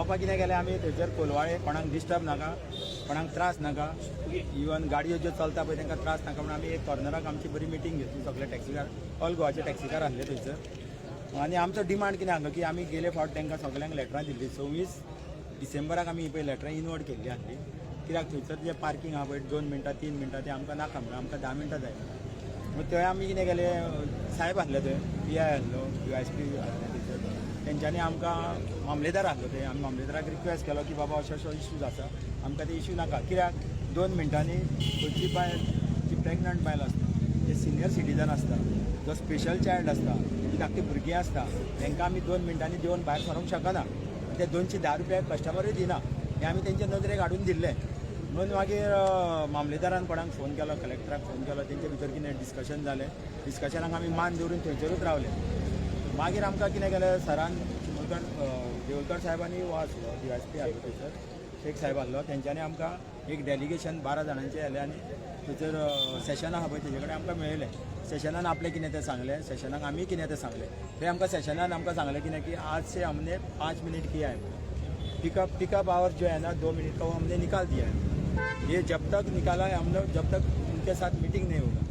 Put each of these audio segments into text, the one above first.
मोपा कितें केलें आमी थंयसर कोलवाळे कोणाक डिस्टर्ब नाका, कोणाक त्रास नाका, इवन गाडयो ज्यो चलता पळय तांकां त्रास नाका म्हणून आमी एक कॉर्नराक आमची बरी मिटींग घेतली. सगळे टॅक्सीकार, ऑल गोवाचे टॅक्सीकार आसले थंयसर. आनी आमचो डिमांड कितें आसलो की आमी गेले फावट तांकां सगल्यांक लेटरां दिल्ली. 26 डिसेंबराक आमी ही पळय लेटरां इनवर्ड केल्ली आसली. कित्याक थंयसर जें पार्कींग आहा पळय, 2 मिनटां, 3 मिनटां, तें आमकां नाका म्हणून, आमकां 10 मिनटां जाय. मग थंय आमी कितें केलें, साहेब आसले थंय, पीआय आसलो, डीवायएसपी आसले थंयसर. तेंच्यांनी आमकां, मामलेदार आसलो थंय, आमी मामलेदाराक रिक्वेस्ट केलो की बाबा, अशो अशो इश्यूज आसा, आमकां ते इश्यू नाका. कित्याक 2 मिनटांनी खंयची बायल, जी प्रेग्नंट बायल आसता, जे सिनियर सिटीजन आसता, जो स्पेशल चायल्ड आसता, जी धाकटी भुरगीं आसता, तांकां आमी 2 मिनटांनी देंवन भायर सरोंक शकना. आनी ते 210 रुपया कस्टमरूय दिना, हें आमी तेंच्या नदरेक हाडून दिल्लें. म्हणून मागीर मामलेदारान कोणाक फोन केलो, कलेक्टराक फोन केलो. तेंचे भितर कितें डिस्कशन जालें. डिस्कशनाक आमी मान दवरून थंयसरूच रावले. मागीर आमकां कितें केलें, सरान, चिमुलकर, देवलकर साहेबांनी, हो आसलो डीवायएसपी आसलो थंयसर, शेख साहेब आसलो, तेंच्यांनी आमकां एक डेलिगेशन 12 जाणांचें येलें आनी थंयसर सेशन आहा पळय तेजे कडेन आमकां मेळयलें. सेशनान आपलें कितें तें सांगलें, सेशनाक आमी कितें तें सांगलें. थंय आमकां सेशनान आमकां सांगलें कितें की आज से हमने 5 मिनट किया है. पिकअप पिकअप our जो है ना 2 मिनट का, वो हमने निकाल दिया है. ये जब तक निकाला है हमने, जब तक उनके साथ मीटिंग नहीं होगा.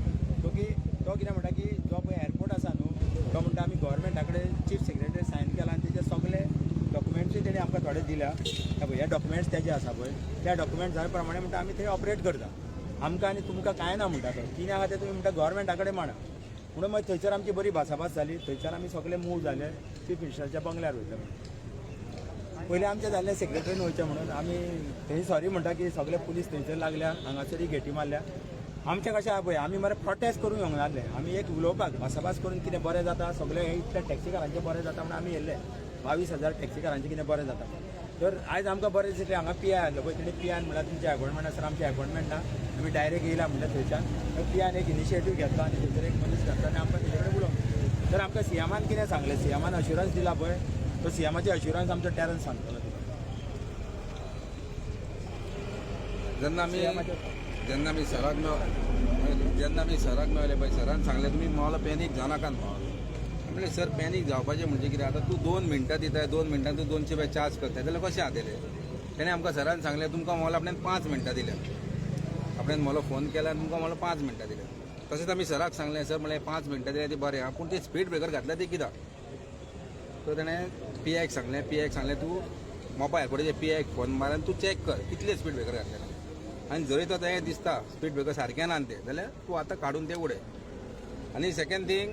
क्योंकि तो कितें म्हणटा की जो पळय एअरपोर्ट आसा न्हू, तो म्हणटा आमी गव्हर्मेंटा कडेन चीफ सेक्रेटरी सायन केला आनी तेजे सगळे डॉक्युमेंट्सूय तेणी आमकां थोडे दिल्या. हे पळय, हे डॉक्युमेंट्स तेजे आसा पळय. त्या डॉक्युमेंट्सा प्रमाणे म्हणटा आमी थंय ऑपरेट करता. आमकां आनी तुमकां कांय ना म्हणटा तो. कितें आहा तें तुमी म्हणटा गव्हर्मेंटा कडेन मांडा. म्हणून मागीर थंयसर आमची बरी भासाभास जाली. थंयच्यान आमी सगळे मूव जाले, चीफ मिनिस्टराच्या बंगल्यार वयतले. पयलीं आमचें जाल्लें सेक्रेटरीन वयचें म्हणून. आमी थंय सॉरी म्हणटा की सगळे पुलीस थंयसर लागल्या, हांगासरय घेटी मारल्या. आमचें कशें आहा पळय, आमी मरे प्रोटेस्ट करूंक येवंक नासले. आमी एक उलोवपाक, भासाभास करून कितें बरें जाता, सगळें हे इतले टॅक्सीकारांचें बरें जाता म्हणून आमी येयल्ले. 22,000 टॅक्सीकारांचें कितें बरें जाता. तर आयज आमकां बरें दिसलें. हांगा पीआय आसलो पळय, तेणी पीआयन म्हणल्यार तुमचें अपॉयंटमेंट आसा? आमचें अपॉयंटमेंट ना, आमी डायरेक्ट येयला म्हणल्यार. थंयच्यान पीआयन एक इनिशिएटीव घेतलो आनी थंयसर एक मनीस घातलो आनी आमकां तेजे कडेन उलोवंक. तर आमकां सीएमान कितें सांगलें, सीएमान अश्युरन्स दिला पळय, तो सीएमाचे अश्युरन्स आमचो टेरन्स सांगतलो तुका. जेन्ना आमी जेन्ना आमी सराक मेळले पळय, सरान सांगलें, तुमी मोलो पॅनीक जावनाकात म्हणून. म्हणलें, सर, पॅनीक जावपाचें म्हणजे कितें? आतां तूं 2 मिनटां दिताय, 2 मिनटां तूं 200 रुपया चार्ज करताय जाल्यार कशें जातलें? तेणें आमकां सरान सांगलें, तुमकां मोल आपणें 5 मिनटां दिल्या. आपणें मोलो फोन केला आनी तुमकां मोलो 5 मिनटां दिल्या. तशेंच आमी सराक सांगलें, सर, म्हणलें, 5 मिनटां दिल्या ती बरें आहा, पूण ते स्पीड ब्रेकर घातल्या ती कित्याक? सो तेणें पीआयक सांगलें. पीआयक सांगलें, तूं मोपा एअरपोर्टाचेर पीआयक फोन मार आनी तूं चॅक कर कितले स्पीड ब्रेकर घातले. आनी जरी तो तें दिसता स्पीड ब्रेकर सारकें ना तें, जाल्यार तूं आतां काडून ते उडय. आनी सेकंड थींग,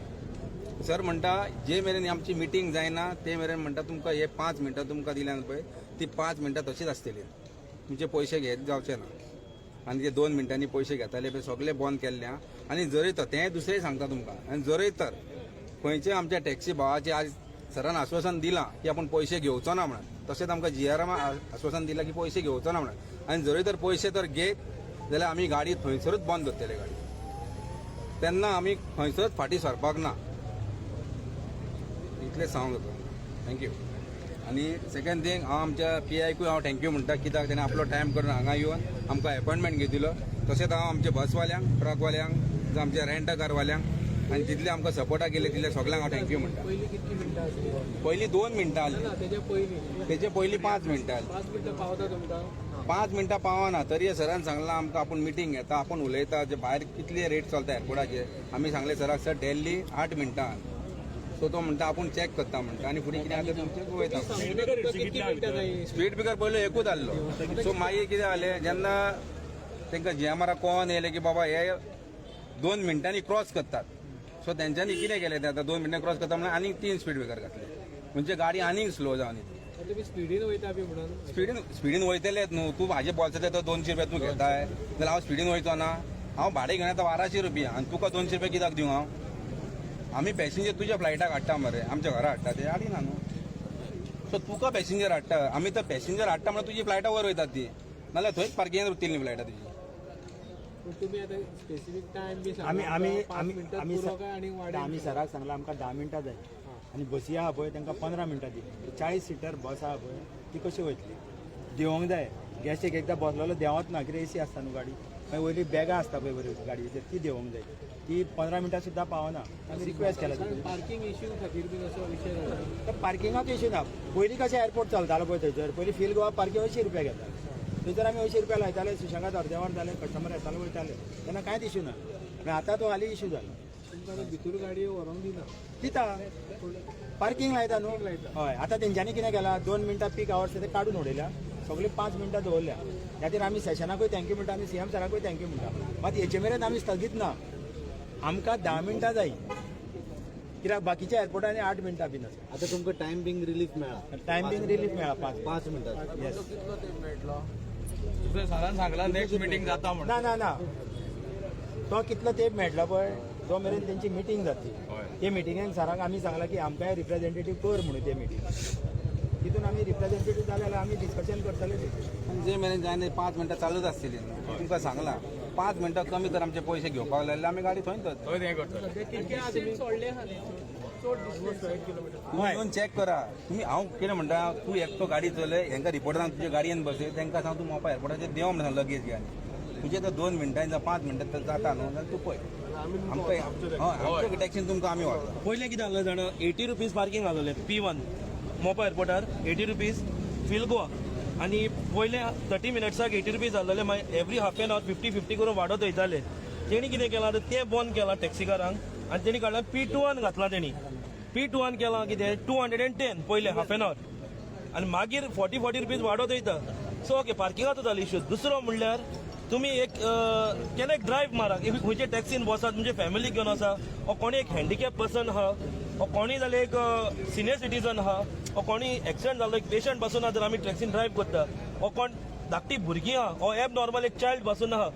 सर म्हणटा, जे मेरेन आमची मिटींग जायना ते मेरेन म्हणटा तुमकां हे 5 मिनटां तुमकां दिल्यान पळय, ती 5 मिनटां तशीच आसतली, तुमचे पयशे घेत जावचे ना. आनी ते 2 मिनटांनी पयशे घेताले पळय, सगळे बंद केल्ले आहा. आनी जरी तर तें दुसरें सांगता तुमकां, आनी जरी तर खंयचे आमच्या टॅक्सी भावाचे आज सरान आश्वासन दिलां की आपूण पयशे घेवचो ना म्हणून, तशेंच आमकां जीआरामा आश्वासन दिलां की पयशे घेवचो ना म्हणून, आनी जरी तर पयशे तर घेत जाल्यार आमी गाडी थंयसरूच बंद दवरतले गाडी. तेन्ना आमी खंयसरच फाटीं सरपाक ना, इतलें सांगूंक जाता. Thank you. आनी सेकंड थींग, हांव आमच्या पीआयकूय हांव thank you म्हणटा, कित्याक तेणें आपलो टायम करून हांगा येवन आमकां अपॉयंटमेंट घेतिलो. तशेंच हांव आमच्या बसवाल्यांक, ट्रकवाल्यांक, जावं आमच्या रेंट कारवाल्यांक आनी जितले आमकां सपोर्टाक गेले तितले सगल्यांक हांव thank you म्हणटा. पयलीं कितली मिनटां आसली? पयलीं 2 मिनटां आसली. ना, तेच्या पयलीं? तेचे पयलीं 5 मिनटां आसली. 5 मिनटां पावता तुमकां? 5 मिनटां पावना. तरी सरान सांगलां आमकां, आपूण मिटींग घेता, आपूण उलयता, जे भायर कितले रेट चलता एअरपोर्टाचे. आमी सांगलें सराक, सर, दिल्ली 8 मिनटां. सो तो म्हणटा आपूण चॅक करता म्हणटा आनी फुडें कितें आतां तुमचें वयता. कितली मिनटां जाय? स्पीड ब्रेकर पयलो एकूच आहलो. सो मागीर कितें जालें, जेन्ना तांकां जीएमआरा कळोन येयलें की बाबा हे 2 मिनटांनी क्रॉस करतात, सो तेंच्यांनी कितें केलें, ते आतां 2 मिनटां क्रॉस करता म्हणून आनीक तीन स्पीड ब्रेकर घातले, म्हणजे गाडी आनीक स्लो जावन येतली. तुमी स्पिडीन वयता बी म्हणून. स्पिडीन स्पिडीन वयतलेच न्हू. तूं म्हाजे बोल्सांतले तो 200 रुपया तूं घेताय जाल्यार हांव स्पिडीन वयचो ना? हांव भाडें घेवन येता 1200 रुपया आनी तुका 200 रुपया कित्याक दिवं हांव? आमी पॅसेंजर तुज्या फ्लायटाक हाडटा मरे, आमच्या घरा हाडटा ते हाडिना न्हू. सो तुका पॅसेंजर हाडटा आमी, तर पॅसेंजर हाडटा म्हणून तुजी फ्लायटां वयर वयतात ती, नाल्यार थंयच पार्किंगान उरतली न्ही फ्लायटां तुजी. पूण तुमी आतां स्पेसिफीक टायम बी आमी आमी आमी मिनटां आमी पुरो काय आनी वाडे? आमी सराक सांगलां, आमकां 10 मिनटां जाय. आनी बसी आहा पळय, तांकां 15 मिनटां दी. 40 सिटर बस आहा पळय, ती कशी वयतली? देंवोंक जाय. गॅस एक एकदां बसलेलो देंवत ना, कित्याक एसी आसता न्हू गाडी. मागीर वयली बॅगां आसता पळय बरी गाडयेचेर, ती देंवोंक जाय. ती 15 मिनटां सुद्दां पावना. आमी रिक्वेस्ट केला. पार्किंग इश्यू खातीर बीन असो विशय जाला? तर पार्किंगाक इशू ना. पयलीं कशें एअरपोर्ट चलतालो पळय, थंयसर पयलीं फील गोवा पार्किंग 80 रुपया घेता. थंयसर आमी 80 रुपया लायताले, सुशेगाद अर्दें वर जालें कस्टमर येताले वयताले, तेन्ना कांयच इशू ना. पूण आतां तो हालीं इशू जालो. तुमकां आतां भितूर गाडयो व्हरोंक दिना? दिता, पार्किंग लायता न्हू. हय, आतां तेंच्यांनी कितें केलां, 2 मिनटां पीक आवर्स ते काडून उडयल्या, सगळे 5 मिनटां दवरल्या. त्या खातीर आमी सेशनाकूय thank you म्हणटा, आमी सीएम सराकूय thank you म्हणटा. मात हेचे मेरेन आमी स्थगीत ना. आमकां 10 मिनटां जाय, कित्याक बाकीच्या एअरपोर्टांनी 8 मिनटां बीन आसा. आता तुमकां टायम बिंग रिलीफ मेळा? टायम बीन रिलीफ मेळ्ळा 5. 5 मिनटां. येस. सरान सांगला नेक्स्ट मिटींग जाता म्हणून. ना ना ना, तो कितलो तेंप मेळटलो पळय, जो मेरेन तेंची मिटींग जातली. ते मिटिंगेक सरांक आमी सांगलां की आमकांय रिप्रेझेंटेटीव कर म्हणून. ते मिटींग तितून आमी रिप्रेझेंटेटीव जाले जाल्यार आमी डिस्कशन करतले तेचेर. आनी जे मेरेन जायना, 5 मिनटां चालूच आसतली न्हू. तुमकां सांगलां, 5 मिनटां कमी तर आमचे पयशे घेवपाक लागले, आमी गाडी थंयच दवरतले. थंय हें करतले. तुम्ही येवन चॅक करा तुमी. हांव कितें म्हणटा, तूं एकटो गाडी चलय, हेंका रिपोर्टरांक तुज्या गाडयेन बसय, तांकां सांग तूं मोपा एअरपोर्टाचेर देंव म्हणून सांग, लगेज घे. आनी तुजें तर 2 मिनटांनी जावं 5 मिनटां तर जाता न्हू, जाल्यार तूं पळय आमकां. हय, आमच्या टॅक्सीन तुमकां आमी व्हरता. पयलें कितें जालें जाणा, 80 रुपीज पार्किंग आसलेलें P1 Mopa एअरपोर्टार, 80 rupees feel Goa. आनी पयले 30 मिनट्साक 80 रुपीज जाल्लेले, मागीर every half an hour 50 50 करून वाडत वयताले. तेणी कितें केलां आतां, तें बंद केलां टॅक्सीकारांक आनी तेणी काडलां P2 घातलां. तेणी P2 केलां कितें, 210 पयलें हाफ एन our आनी मागीर 40 40 रुपीज वाडत वयता. सो ओके, पार्किंगाचो जालो इशू. दुसरो म्हणल्यार तुमी एक केन्ना एक ड्रायव्ह मारा, एक खंयचे टॅक्सीन बसात, तुमचे फॅमिलीक घेवन आसा ओ कोणी एक हँडिकॅप पर्सन आहा ओ कोणी जाल्यार एक सिनियर सिटीजन आहा ओ कोणी एक्सिडंट जाल्लो एक पेशंट बसून आहा, जर आमी टॅक्सीन ड्रायव्ह करता ओ कोण धाकटी भुरगीं आहा ओ एबनॉर्मल एक चायल्ड बसून आहा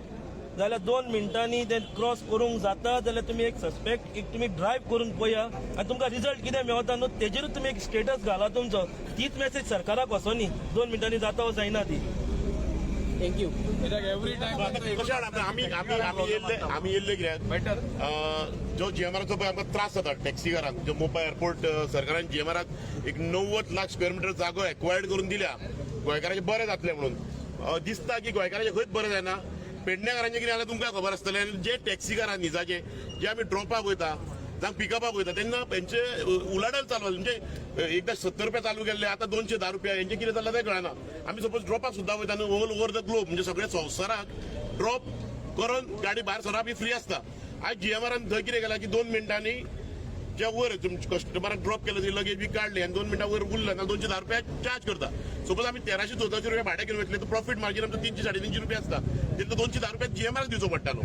जाल्यार 2 मिनटांनी ते क्रॉस करूंक जाता जाल्यार तुमी एक सस्पेक्ट एक तुमी ड्रायव्ह करून पळया आनी तुमकां रिजल्ट कितें मेवता न्हू, तेजेरूच तुमी एक स्टेटस घाला तुमचो. तीच मॅसेज सरकाराक वचोनी 2 मिनटांनी जाता वो जायना ती. Thank you. कित्याक एवरी टायम कशें जाणा, आमी आमी आमी येयल्ले, आमी येयल्ले कित्याक? बेटर. जो जीएमआराचो पळय आमकां त्रास जाता टॅक्सीकारांक, जो मोपा एअरपोर्ट, सरकारान जीएमआराक एक 90 लाख स्क्वेअर मिटर जागो एक्वायर्ड करून दिल्या गोंयकारांचें बरें जातलें म्हणून. दिसता की गोंयकारांचें खंयच बरें जायना. पेडणेकारांचें कितें जाल्यार तुमकां खबर आसतलें. आनी जे टॅक्सीकार निजाचे, जे आमी ड्रॉपाक वयता जावं पिकअपाक वयता तेन्ना हेंचे उलाढाल चालू आसा. म्हणजे एकदां 70 रुपया चालू केल्ले, आतां 210 रुपया. हेंचें कितें चल्लां तें कळना. आमी सपोज ड्रॉपाक सुद्दां वयता न्हू, ऑल ओवर the globe, म्हणजे सगळे संवसाराक ड्रॉप करून गाडी भायर सरप ही फ्री आसता. आयज जीएमआरान थंय कितें केलां की 2 मिनटांनी जे वयर तुमचे कस्टमराक ड्रॉप केलं, ती लगेज बी काडली आनी 2 मिनटां वयर उरलं जाल्यार 210 रुपया चार्ज करता. सपोज आमी 1300-1400 रुपया भाडें घेवन वयतले तर प्रॉफीट मार्जीन आमचो 300-350 रुपया आसता. तितलो 210 रुपया जीएमआराक दिवचो पडटालो.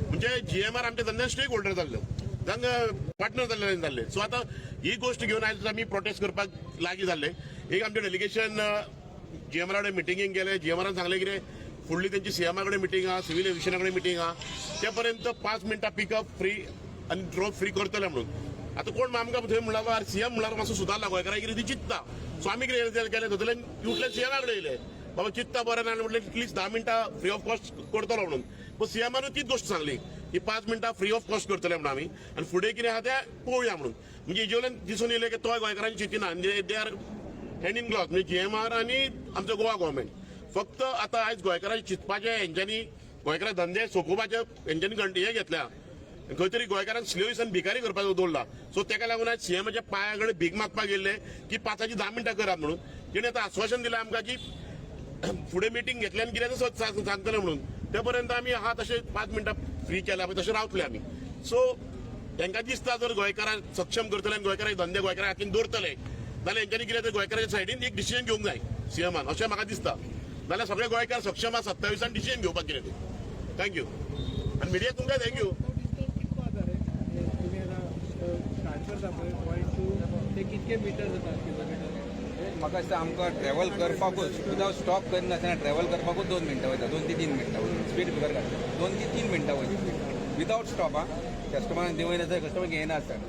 म्हणजे जीएमआर आमच्या धंद्यान स्टेक होल्डर जाल्लो, जांकां पार्टनर जाल्ले जाल्ले. सो आतां ही गोश्ट घेवन आयज आमी प्रोटेस्ट करपाक लागीं जाल्ले. एक आमचें डेलिगेशन जीएमआरा कडेन मिटिंगेक गेले. जीएमआरान सांगलें कितें, फुडली तेंची सीएमा कडेन मिटींग आहा, सिव्हील एव्हिएशना कडेन मिटींग आहा, ते पर्यंत 5 मिनटां पिकअप फ्री आनी ड्रॉप फ्री करतले म्हणून. आतां कोण आमकां थंय म्हणला, सीएम म्हणल्यार मातसो सुदारला, गोंयकारां कितें ती चिंत्ता. सो आमी कितें केलें, थंयसरल्यान उठले, सीएमा कडेन येयले, बाबा चिंत्ता बरें ना म्हटलें, एटलीस्ट 10 मिनटां फ्री ऑफ कॉस्ट करतलो म्हणून. पूण सीएमान तीच गोश्ट सांगली की 5 मिनटां फ्री ऑफ कॉस्ट करतले म्हणून आमी आनी फुडें कितें आहा तें पळोवया म्हणून. म्हणजे हेजे वयल्यान दिसून येयलें की तोय गोंयकारांनी चिंतिना आनी they are hand in glove, म्हणजे जीएमआर आनी आमचो गोवा गव्हर्मेंट. फक्त आतां आयज गोंयकारांनी चिंतपाचें, हेंच्यांनी गोंयकारां धंदे सोंपोवपाचे हेंच्यांनी हे घेतल्या. खंय तरी गोंयकारांक स्लेव्स आनी भिकारी करपाचो दवरला. सो तेका लागून आयज सीएमाच्या पांया कडेन भीक मागपाक गेल्ले की 5ची 10 मिनटां करात म्हणून. तेणी आतां आस्वासन दिलां आमकां की फुडें मिटींग घेतले आनी कितें तें सांगतले म्हणून. ते पर्यंत आमी आहा तशें 5 मिनटां फ्री केल्या पळय तशें रावतले आमी. सो तांकां दिसता जर गोंयकारांक सक्षम करतले आनी गोंयकारांक धंदे गोंयकारां हातीन दवरतले जाल्यार हेंच्यांनी कितें तर गोंयकाराच्या सायडीन एक डिसिजन घेवंक जाय सीएमान, अशें म्हाका दिसता. जाल्यार सगळे गोंयकार सक्षम आसा 27 डिसिजन घेवपाक कितें तें. Thank you. आनी मिडिया तुमकां thank you. डिस्टन्स कितको आसा रे? तुमी आतां स्टार्ट करता पळय 0.2 ते कितके मिटर जाता, किलोमिटर? म्हाका दिसता आमकां ट्रॅव्हल करपाकूच, विदावट स्टॉप करिनासतना ट्रॅव्हल करपाकूच 2 मिनटां वयता, 2 ते 3 मिनटां वयता. स्पीड ब्रेकर घातला, 2 ते 3 मिनटां वयता विदावट स्टॉप. आं, कस्टमरांक देंवयनासतना, कस्टमर घेयनासतना.